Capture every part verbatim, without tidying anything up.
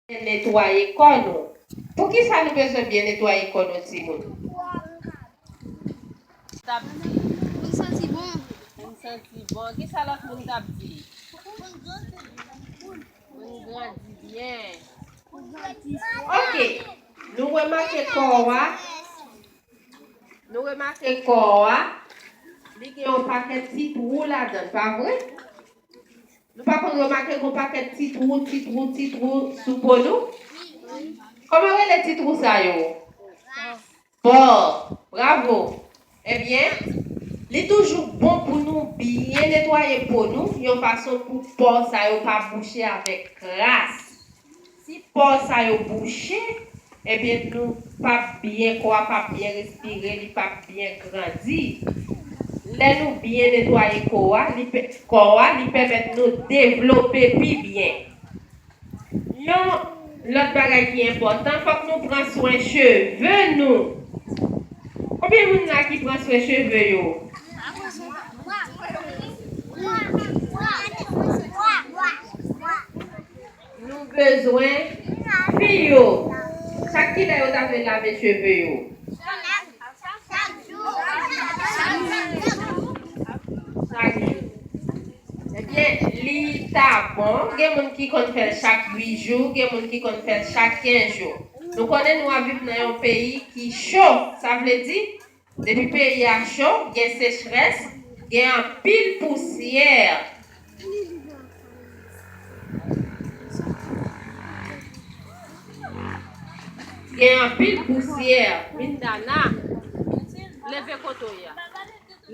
byen netwaye kò nou. Poukisa nou bezwen byen netwaye kò nou, timoun? T ap di. Pou n santi bon. Pou n santi bon. Kisa lòt moun t ap di? Pou n grandi byen. Ok. Nou remake kò a. Nou remake kò a. Li gen yon pakèt ti twou ladan l, pa vre? Nou pa konn remake yon pakèt ti twou, ti twou, ti twou sou po nou? Kòman rele ti twou sa yo? Pò. Bravo. Ebyen, li toujou bon pou nou byen netwaye po nou, yon fason pou pò sa yo pa bouche avèk kras. Si pò sa yo bouche, ebyen, nou p ap byen, kò a p ap byen respire, li p ap byen grandi. Lè nou byen netwaye kò a, li pè-, kò a, li pèmèt nou devlope pi byen. Yon lòt bagay ki enpòtan, fòk nou pran swen cheve nou. Konbyen moun la ki pran swen cheve yo? Nou bezwen fi yo. Chak kilè yo ta vle lave cheve yo? Chak jou. Ebyen, li ta bon. Gen moun ki konn fè l chak uit jou, gen moun ki konn fè l chak kenz jou. Nou konnen nou ap viv nan yon peyi ki cho. Sa vle di, depi peyi a cho, gen sechrès, gen anpil pousyè. Gen anpil pousyè. Mindana, leve kote w ye a.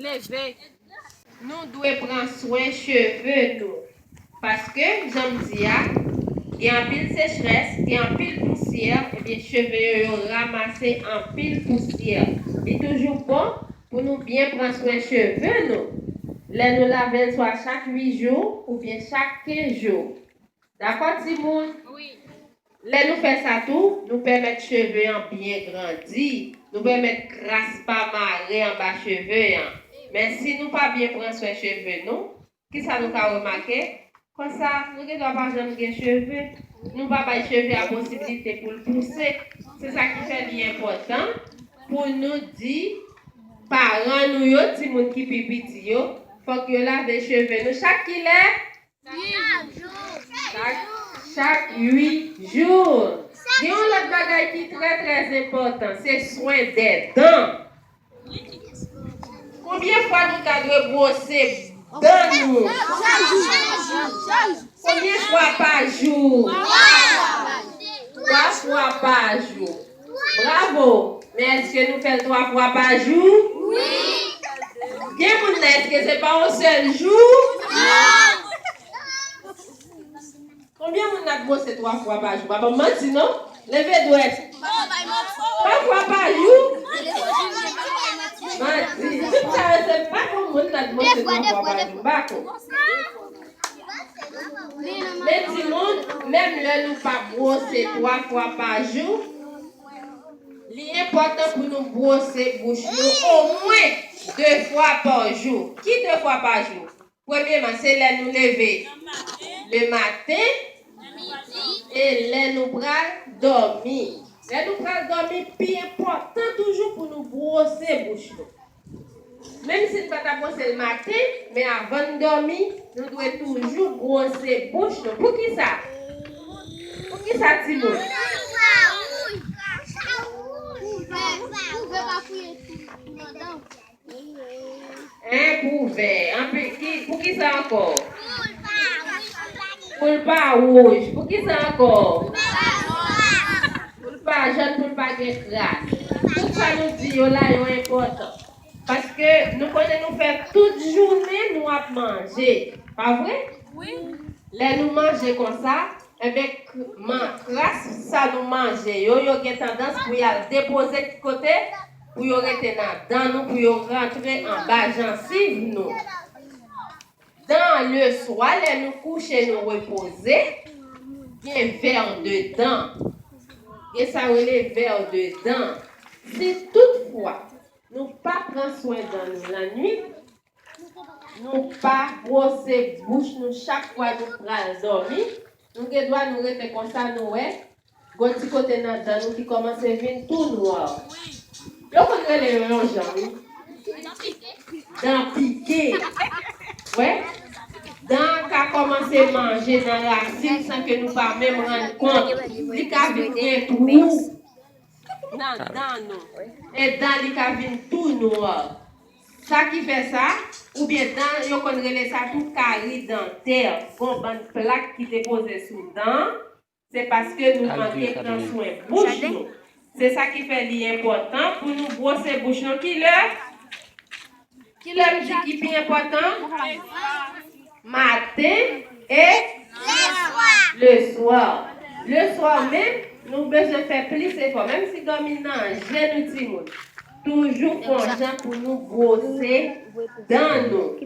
Leve. Nou dwe pran swen cheve nou. Paske, jan m di a, gen anpil sechrès, gen anpil pousyè, ebyen, cheve yo, yo ranmase anpil pousyè. Li toujou bon pou nou byen pran swen cheve nou. Lè nou lave l swa chak uit jou oubyen chak kenz jou. Dakò, timoun? Wi. Lè nou fè sa tou, nou pèmèt cheve an byen grandi. Nou pèmèt kras pa mare anba cheve an. Men si nou pa byen pran swen cheve nou, kisa nou ka remake? Konsa, nou gendwa pa janm gen cheve. Nou pa bay cheve a posiblite pou l pouse. Se sa ki fè li enpòtan pou nou di paran nou yo, timoun ki pi piti yo, fòk yo lave cheve nou chak kilè? Chak, chak uit jou. Gen yon lòt bagay ki trè, trè enpòtan, se swen dè dan. Konbyen fwa nou ta dwe bwose dan nou? Konbyen fwa pa jou? Twa fwa pa jou. Bravo! Men èske nou fè l twa fwa pa jou? Wi! Gen moun la, èske se pa yon sèl jou? Non! Konbyen moun la k bwose twa fwa pa jou? Pa ban m manti, non? Leve dwèt. Twa fwa pa jou? Manti. Tout sa yo, se pa konn moun la k bwose twa fwa pa jou. M pa konn. Men timoun, menm lè nou pa bwose twa fwa pa jou, li enpòtan pou nou bwose bouch nou omwen de fwa pa jou. Ki de fwa pa jou? Premyeman, se lè nou leve, le maten, e lè nou pral dòmi. Lè nou pral dòmi, pi enpòtan toujou pou nou bwose bouch nou. Menm si n pa ta bwose l maten, men avan n dòmi, nou dwe toujou bwose bouch nou. Poukisa? Poukisa, timoun? Hein, pou vè. Anpi-, ki, poukisa ankò? Pou l pa wouj. Poukisa ankò? Pou l pa jòn, pou l pa gen kras. Tout sa nou di yo la, yo enpòtan. Paske nou konnen nou fè tout jounen nou ap manje. Pa vre? Wi. Lè nou manje konsa, enben, k-, man-, kras sa nou manje yo, yo gen tandans pou y al depoze ki kote? Pou yo rete nan dan nou, pou yo rantre anba jansiv nou. Dan le swa, lè nou kouche, nou repoze, gen ver de dan. Gen sa yo rele ver de dan. Si toutfwa nou pa pran swen dan nou lannwit, nou pa bwose bouch nou chak fwa nou pral dòmi, Nou gen dwa nou rete konsa, nou wè gon ti kote nan dan nou ki kòmanse vin tou nwa. Yo konn rele yo yon jan, wi. Dan pike. Wè? Dan an ka kòmanse manje nan rasin san ke nou pa menm rann kont. Li ka vin gen twou nan dan nou. E dan li ka vin tou nwa. Sa ki fè sa, oubyen dan, yo konn rele sa tou kari dantè. Gon bann plak ki te poze sou dan, se paske nou manke pran swen bouch nou. Se sa ki fè li enpòtan pou nou bwose bouch nou. Kilè? Kilè m di ki pi enpòtan? Maten e leswa. Leswa menm, nou bezwen fè plis efò. Menm si dòmi nan je nou timoun, toujou fè yon jan pou nou bwose dan nou.